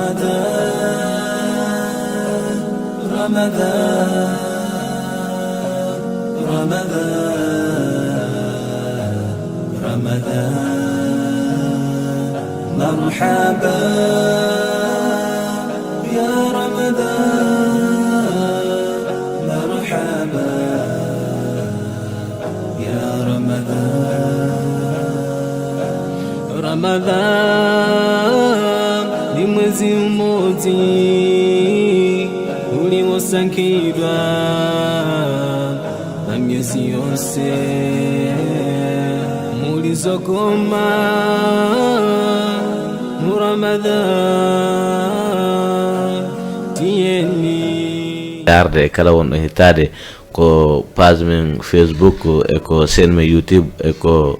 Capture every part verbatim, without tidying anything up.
رمضان، رمضان، رمضان، مرحبا يا رمضان، مرحبا يا رمضان. Ramadan ni mwezi mmoja uliosangidwa na miezi yote, mulizokoma mu Ramadan tiyeni. Darde kala wonɗo hittaade ko page men Facebook, e ko chaîne men YouTube, e ko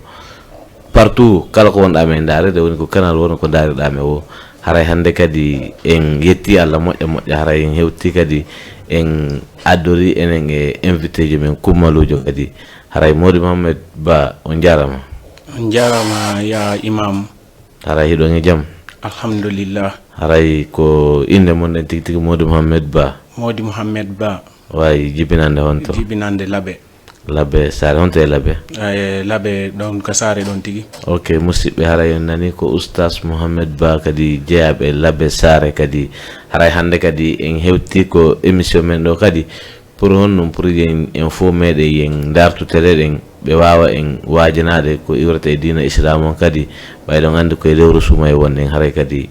partout, kala ko wonɗa men ndaarede, woni ko canal wonno ko ndaariɗa men o. Haray hannde kadi en yetti Allah moƴƴa moƴƴa, haray en hewti kadi en addori enen e invité ji men kummaluujo kadi. Haray Mody Mohamed Ba, on njaarama. On njaarama ya imam. Haray hiɗon e jam? Alhamdulillah. Haray ko innde mon ɗen tigi tigi Mody Mohamed Ba? Mody Mohamed Ba. Waay jibinande honto? Jibinande Labe. Labe Saare, honto e Labe? Eh, Labe ɗon ka Saare ɗon tigi. Ok, musidɓe, haray on nani ko Oustaz Mohamed Ba kadi jeyaaɓe e Labe Saare kadi. Haray hannde kadi en hewti ko émission men ɗo kadi. Pour honɗum? Pour yen, en fof meeɗen yen ndartu télé ɗen, ɓe waawa en waajanaade ko iwrata e diina Islaam on kadi. Ɓay ɗon anndi ko e lewru suumayee wonɗen, haray kadi,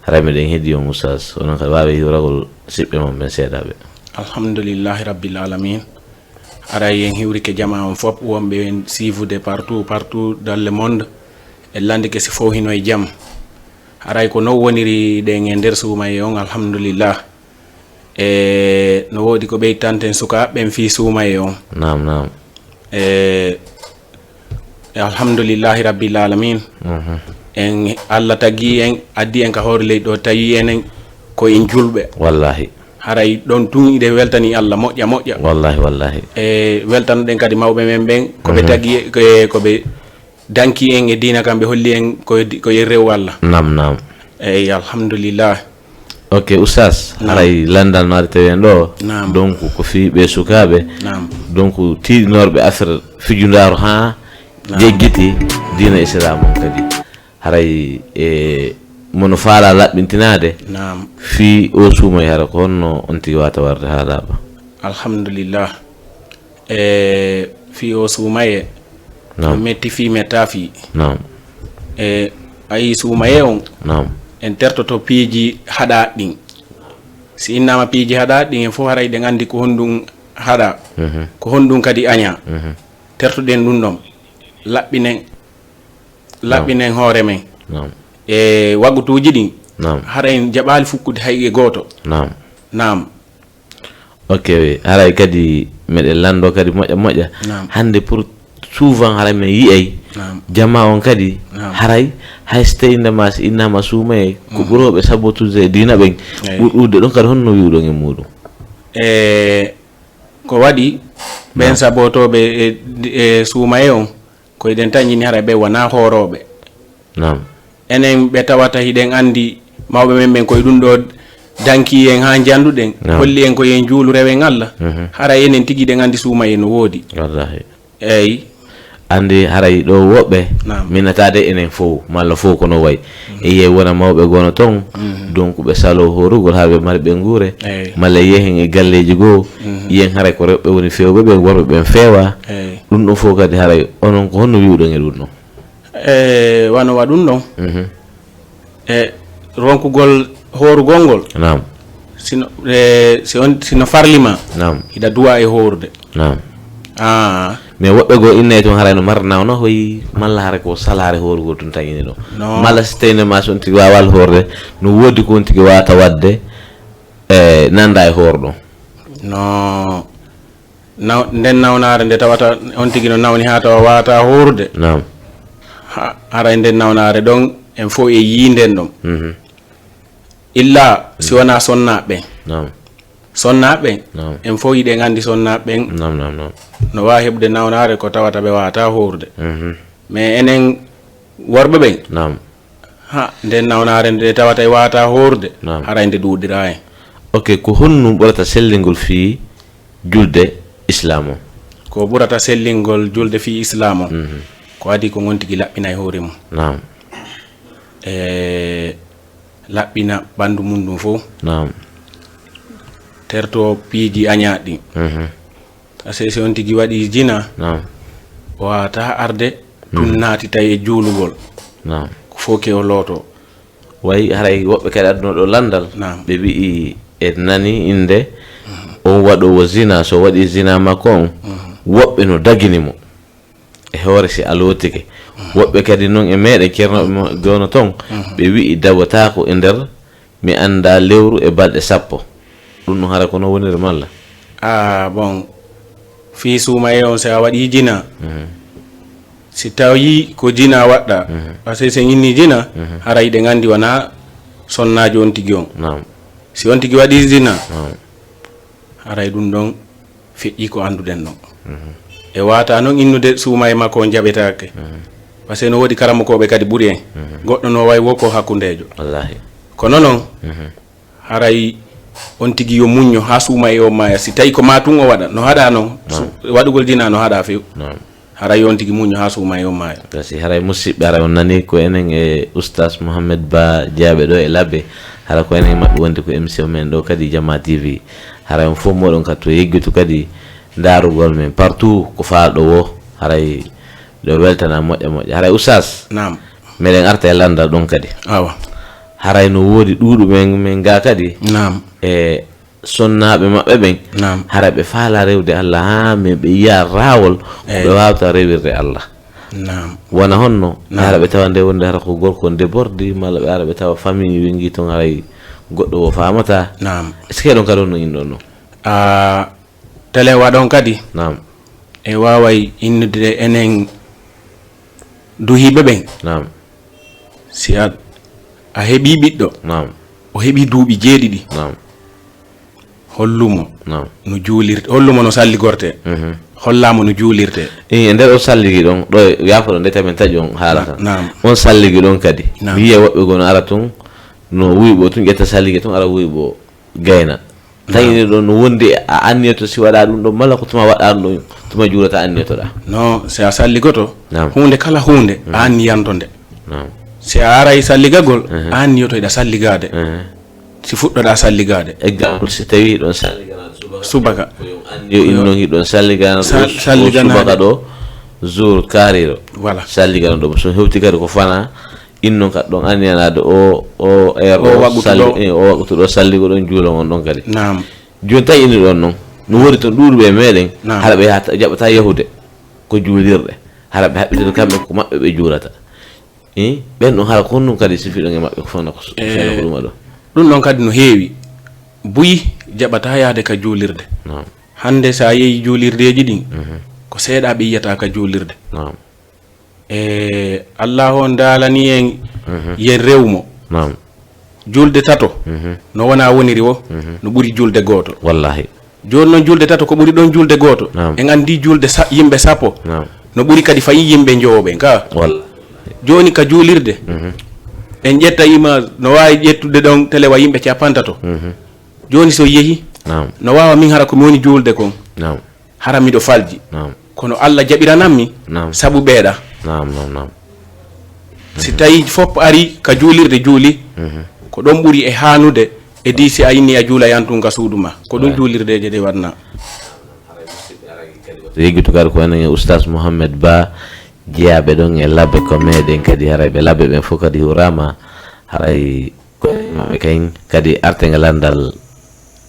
haray meɗen heɗi on Oustaz. Onon kadi waawi hiwragol siɓɓe mon ɓen seeɗaaɓe. Alhamdulillahi Rabbil Alamin. Haray en hiwrike jamaa on fof, wonɓe en siifude partout, partout dans le monde. En landike si fof hino e jam. Haray ko non woniri ɗen e nder suumayee on, alhamdulillah. E no woodi ko ɓeytanten sukaaɓe ɓen fii suumayee on. Naam, naam. E, e alhamdulillahi rabbil alamin. Mhm. En, Allah tagi en, addi en ka hoore leydi ɗo, tawi enen ko en julɓe. Wallahi. Haray ɗon tun iɗen weltani Allah moƴƴa moƴƴa. Wallahi, wallahi. E weltanoɗen kadi mawɓe men ɓen, ko ɓe Mhm. tagi, ko, ko ɓe danki en e diina kan, ɓe holli en ko, ko e rewu Allah. Naam, naam. Eyi, alhamdulillah. Ok, Oustaz, Naam. haray landal no ari tawi en ɗo. Naam. Donc, ko fii ɓe sukaaɓe. Naam. Donc, tiiɗinorɓe affaire fijundaaru haa Naam. jeggiti diina Islaam on kadi. Haray e mono faala laɓɓintinaade Naam. fii o suumayee, hara ko honno on tigi waata warde haa laaɓa? Alhamdulillah. E fii o suumayee, Naam. no metti fii, mettaa fii. Naam. E a yii suumayee on, Naam. en tertoto piiji haɗaaɗi ɗin. Si innaama piiji haɗaaɗi ɗin, en fof haray ɗen anndi ko honɗum haɗaa, Mhm. ko honɗum kadi añaa. Mhm. Tertoɗen ɗum ɗon, laɓɓinen, Naam. laɓɓinen hoore men. Naam. E wagutuuji ɗin, Naam. haray en jaɓaali fukkude hay e gooto. Naam. Naam. Ok, haray kadi meɗen lanndo kadi moƴƴa moƴƴa. Naam. Hannde pour souvent haray men yi'ay Naam. jamaa on kadi Naam. haray hay so tawii ndema si innaama suumayee, ko Mm. ɓurooɓe sabotude e diina ɓen Eyi. ɓur ɗuuɗude ɗon kadi, honno wi'uɗon e muuɗum? E ko waɗi ɓen Naam. sabotooɓe e, e suumayee on, ko eɗen tañi ni haray ɓe wonaa hoorooɓe. Naam. Enen ɓe tawata hiɗen anndi mawɓe men ɓen ko e ɗum ɗo danki en haa njannduɗen, Naam. holli en ko yen juulu rewen Allah. Mhm. Haray enen tigi hiɗen anndi suumayee no woodi. Wallahi. Eyi. Anndi haray ɗo woɓɓe Naam. minataade enen fow, malla fow kono way. Mhm. E yey wona mawɓe gono ton, Mhm. donc ɓe saloo hoorugol haa ɓe mari ɓe nguure, Eyi. malla yehen e galleeji goo, Mhm. yen haray ko rewɓe woni feewɓe ɓen, worɓe ɓen feewaa. Eyi. Ɗum ɗon fow kadi haray onon ko honno wi'uɗon e ɗum ɗon? E wano wa ɗum ɗon. Mhm. E ronkugol hoorugol ngol. Naam. Sino, e, si on, sino farli ma, Naam. hiɗa duwa e hoorude. Naam. Ah. Mais woɓɓe goo innay tun haray no marnaa no hoyi, malla haray ko salaare hoorugol tun tañini ɗum. No. Malla si tawii ma si on tigi waawaali hoorde, no woodi ko on tigi waata waɗde, e, nanda e hoorɗo. No. Naw-, nden nawnaare nde tawata on tigi no nawni haa tawa waata hoorude. Naam. Ha, haray nden nawnaare ɗon, en fow e yii nden ɗon. Mhm. Illa si wonaa sonnaaɓe ɓen. Naam. Sonnaaɓe ɓen, Naam. en fow hiɗen anndi sonnaaɓe ɓen Naam, naam, naam. no waawi heɓude nawnaare ko tawata ɓe waata hoorude. Mhm. Mais enen worɓe ɓen, Naam. Ha, nden nawnaare nde tawata e waata hoorde, Naam. Haray nde ɗuuɗiraa en. Ok, ko honɗum ɓurata sellingol fii julde Islaam on? Ko ɓurata sellingol julde fii Islaam on, Mhm. Ko adii ko ngon tigi laɓɓina e hoore mum. Naam. E laɓɓina ɓanndu mum ndun fow. Naam. Terto piiji añaaɗi ɗin. Mhm. Parce que si on tigi waɗii jina, Naam. O waawataa arde tun Mm. naatitay e juulugol. Naam. Ko fow ke o lootoo. Wayi haray woɓɓe kadi adduno ɗo lanndal. Naam. Ɓe wi'i e nani innde on waɗoowo zina, so waɗii zina makko on, Mhm. woɓɓe no dagini mo. E hoore si a lootike. Mhm. Woɓɓe kadi non e meeɗen ceernooɓe mo goono ton, Mhm. ɓe wi'i dagotaako e nder mi anndaa lewru e balɗe sappo. Ɗum no hara ko no woniri malla? Ah, bon. Fii suumayee on, si a waɗii jina, Mhm. si tawii ko jina waɗɗaa, Mhm. parce que si innii jina, Mhm. Haray ɗen anndi wanaa sonnaajo on tigi on. Naam. Si on tigi waɗii jina, Naam. Haray ɗum ɗon feƴƴii ko annduɗen ɗon. Mhm. E waawataa non innude suumayee makko on jaɓetaake. Mhm. Parce que no woodi karamokooɓe kadi ɓuri en. Mhm. Goɗɗo no wayi wo ko hakkundeejo. Wallaahi. Kono non, Mhm. Haray on tigi yo muñño haa suumayee on maaya. Si tawii ko maa tun o waɗa, no haɗaa non. Su-, Naam. Waɗugol jina no haɗaa few. Naam. Haray on tigi muñño haa suumayee on maaya. Gasi, haray musiɓɓe, haray on nanii ko enen e Oustaz Mouhamed Ba Jaaɓe ɗo e Labbe. Haray ko enen e maɓɓe wondi ko émission men ɗo kadi Jamaa T V. Haray on fow mooɗon kadi to yeggitu kadi ndaarugol men partout ko faalɗo woo. Haray ɗo weltana moƴƴa moƴƴa. Haray Oustaz, Naam. Meɗen arta e lanndal ɗon kadi. Awa. Haray no woodi ɗuuɗuɓe men, men gaa kadi. Naam. E sonnaaɓe maɓɓe ɓen, Naam. Hara ɓe faalaa rewde Allah, haa men ɓe yi'a raawol ko Eey. Ɓe waawta rewirde Allah. Naam. Wona honno, Naam. Hara ɓe tawa nde wonde hara ko gorko déborde, malla ɓe ara ɓe tawa famille ɓe ngi ton haray goɗɗo o faamataa. Naam. Est-ce que ɗon kadi honno inɗon non? Ah, tele waɗon kadi. Naam. E waaway innude enen duhiiɓe ɓen. Naam. Si a, a heɓii ɓiɗɗo, Naam. O heɓii duuɓi jeeɗiɗi. Naam. Hollumo Naam. No juulirte, hollumo no salligortee. Mhm. Hollaamo no juulirtee. Ii, e nder on salligi ɗon, ɗo yaafoɗon nde tamen taƴi on haala Na-, tan. Naam. On salligi ɗon kadi. Naam. Mi yi'ay woɓɓe goo no ara tun, no wuyɓoo tun, ƴetta salligi tun, ara wuyɓoo gayna. Naam. Tawi ɗon no wondi a anniyoto si waɗaa ɗum ɗon, malla ko tuma waɗaa ɗum ɗon, tuma juulata anniyotoɗaa? Non, si a salligoto, Naam. Huunde kala huunde, a Mhm. Anniyanto nde. Naam. Si a aray salligagol, Mhm. A anniyoto hiɗa salligaade. Mhm. Si fuɗɗoɗaa salligaade. Exemple, si tawii hiɗon salligana subaka. Subaka. Ko yo anniyo innon hiɗon salligana Sal-, ɗo, salliganaade. Subaka ɗo, jour kaariiɗo. Voilà. Salligana ɗo, so hewti kadi ko fana, innon kadi ɗon anniyanaade o, o heure O o waqtu salli-, ɗo. Eh, o waqtu ɗo salligo ɗon juulo ngon ɗon kadi. Naam. Jooni tawi inni ɗon non, no woodi ton ɗuuɗuɓe e meɗen, Naam. Hara ɓe yahata, jaɓata yahude ko juulirɗe. Hara ɓe haɓɓitata kamɓe ko maɓɓe ɓe juulata. Eh, ɓen ɗon hara ko honɗum kadi sifiɗon e maɓɓe ko fana ko su-, Eh, fena ko ɗuma ɗo? Ɗum ɗon kadi no heewi. Buy jaɓata yaade ka juulirde. Naam. Hannde sa yehi juulirdeeji ɗin, Mhm. Ko seeɗa ɓe yiyata ka juulirde. Naam. E Allah on daalani en, Mhm. Yen rew mo. Naam. Julde tato, Mhm. No wona woniri wo, Mhm. No ɓuri julde gooto. Wallahi. Jooni non julde tato ko ɓuri ɗon julde gooto. Naam. En anndi julde sa-, yimɓe sappo. Naam. No ɓuri kadi fayi yimɓe njowo ɓen ka. Wallahi. Jooni ka juulirde, Mhm. En ƴetta image, no waawi ƴettude ɗon telewa yimɓe capantato. Mhm. Jooni so yehi, Naam. No waawa min hara ko mi woni juulde kon. Naam. Hara miɗo falji. Naam. Kono Allah jaɓiranammi Naam. Sabu ɓeeɗa. Naam, naam, naam. Si Mhm. Tawi fof ari ka juulirde juuli, Mhm. Ko ɗon ɓuri e haanude e di si a inni a juula yantun ka suudu ma. Ko ɗum Wallahi. Juulirdeeje ɗe waɗna. Yeggitu kadi ko enen e Oustaz Mouhamed Ba, jeyaaɓe ɗon e labbe ko meɗen kadi, haray ɓe labbe ɓen fof kadi huraama, haray ko maɓɓe kayen kadi arten e lanndal,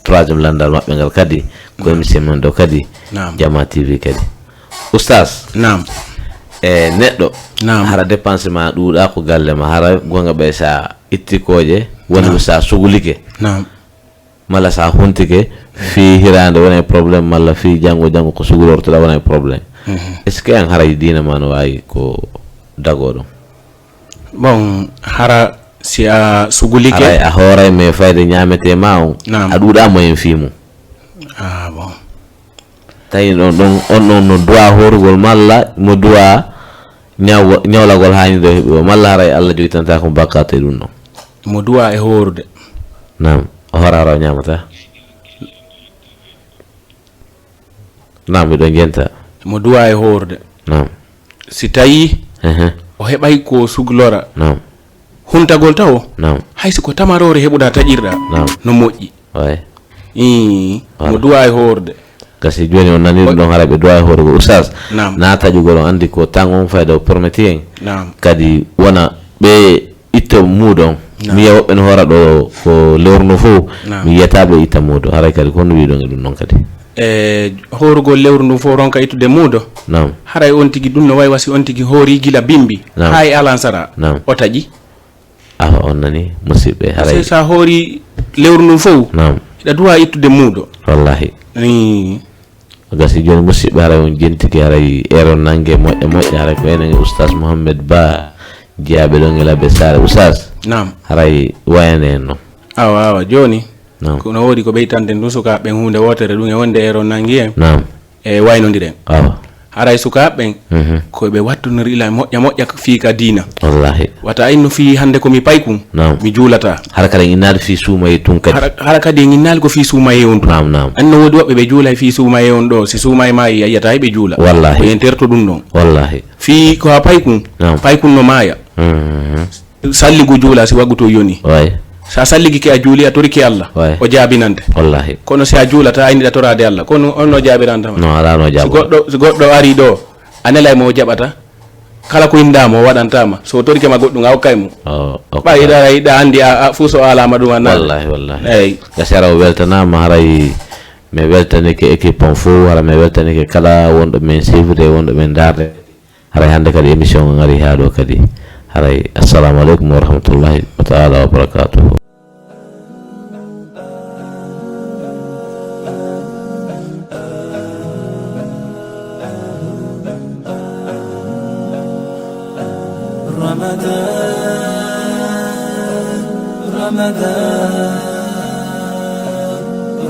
troisième lanndal maɓɓe ngal kadi, ko Naam. Émission men ɗo kadi, Naam. Jama T V kadi. Oustaz, Naam. E neɗɗo, Naam. Hara dépense ma ɗuuɗa ko galle ma, hara gonga ɓay sa itti kooƴe, woni Naam. Sa sugulike. Naam. Malla sa huntike, fii hiraande wona e problème, malla fii janngo, janngo ko sugulortoɗa wona e problème. Mhm. Est-ce que an haray diina ma no waawi ko dagoo ɗon? Bon, hara si a sugulike? Haray a hooray me fayde ñaametee ma on, Naam. A ɗuuɗa moyen fii mum. Ah, bon. Tawi ɗon, ɗon, on ɗon no duwa hoorugol, malla mo duwa ñaw-, ñawlagol haani ɗo heɓi o, malla haray Allah jogitantaako mo bakkaatu e ɗum ɗon? Mo duwa e hoorude. Naam, o hoora hara o ñaamata. Naam, miɗo jenta. Mo duwa e hoorude. Naam. Si tawi Ehe. o heɓay ko suglora Naam. huntagol tawo, Naam. hay si ko tamaroore heɓuɗa taƴirɗa, Naam. no moƴƴi. Waay. Ii, mo Wala. duwa e hoorde. Gasi jooni on nani ɗum ɗon, hara ɓe duwa e hoorugol. Oustaz, Naam. na taƴugol on anndi ko tan on fayda o permeti en. Naam. Kadi wona ɓe itto muudo on. Naam. Mi yiya woɓɓe no hoora ɗo ko lewru ndu fof. Naam. Mi yiyata ɓe itta muudo. Haray kadi ko honno wiɗon e ɗum ɗon kadi? E hoorugol lewru ndu fof ronka ittude muudo. Naam. Haray on tigi ɗum no wayi wasi on tigi hoori gila bimbi. Naam. Haa e alansara. Naam. O taƴi. Awa, on nani, musidɓe, haray Sey sa hoori lewru ndun fow, Naam. hiɗa duwa ittude muudo. Wallahi. Ii. Gasi jooni, musidɓe, haray on jentike, haray eero nange moƴƴa moƴƴa, haray ko enen e Oustaz Mohammed Ba, jeyaaɓe ɗon e Labbe Saare. Oustaz, Naam. haray wayane en non. Awa, awa, jooni, Naam. ko no woodi ko ɓeytanten ɗum sukaaɓe ɓen huunde wootere ɗum e wonde eero nangi en. Naam. E waynondiren. Awa. Haray sukaaɓe ɓen, Mhm. ko ɓe wattonori ila moƴƴa moƴƴa fii ka diina. Wallahi. Wata innu fii hannde ko mi paykun, Naam. mi juulata. Hara kadi en innaali fii suumaye tun kadi. Hara, hara kadi en innaali ko fii suumaye on tun. Naam, naam. Anno woodi woɓɓe ɓe juulay fii suumaye on ɗo, si suumaye maayi a yiyata hay ɓe juula. Wallahi. Ko en terto ɗum ɗon. Wallahi. Fii ko a paykun, Naam. paykun no maaya. Mhm. Salligu juula si waggu to yoni. Waay. Sa salligike a juuli a torike Allah, Waay. o jaabinante. Wallahi. Kono si a juulata a inɗiɗa toraade Allah, kono on no jaabiranta ma. No, alaa no Si jaabo. goɗɗo, si goɗɗo ari ɗo, a nelay mo o jaɓata. Kala ko inɗa mo o waɗanta ma. So torike ma goɗɗum a okkay mo. O, o, Ɓay iɗa, iɗa anndi a, a fuu so alaama ɗum a naat. Wallahi, wallahi. Eey. Gasi hara o weltanaama, haray mi weltanike équipe on fof, hara mi weltanike kala wonɗo men suivre, wonɗo men ndaarde. Haray hannde kadi émission on ari haa ɗo kadi. Haray, assalamu aleykum wa rahmatullahi wa ta'ala wa barakatuhu. رمضان، رمضان،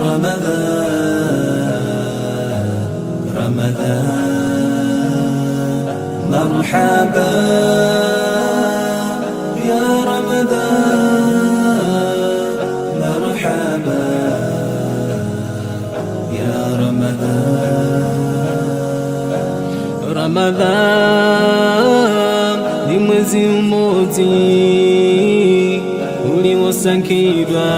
رمضان، رمضان، مرحبا يا رمضان، مرحبا يا رمضان. Ramadan ni mwezi mmoja uliosangidwa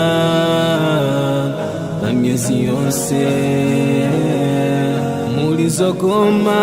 na miezi yonse mulizokoma.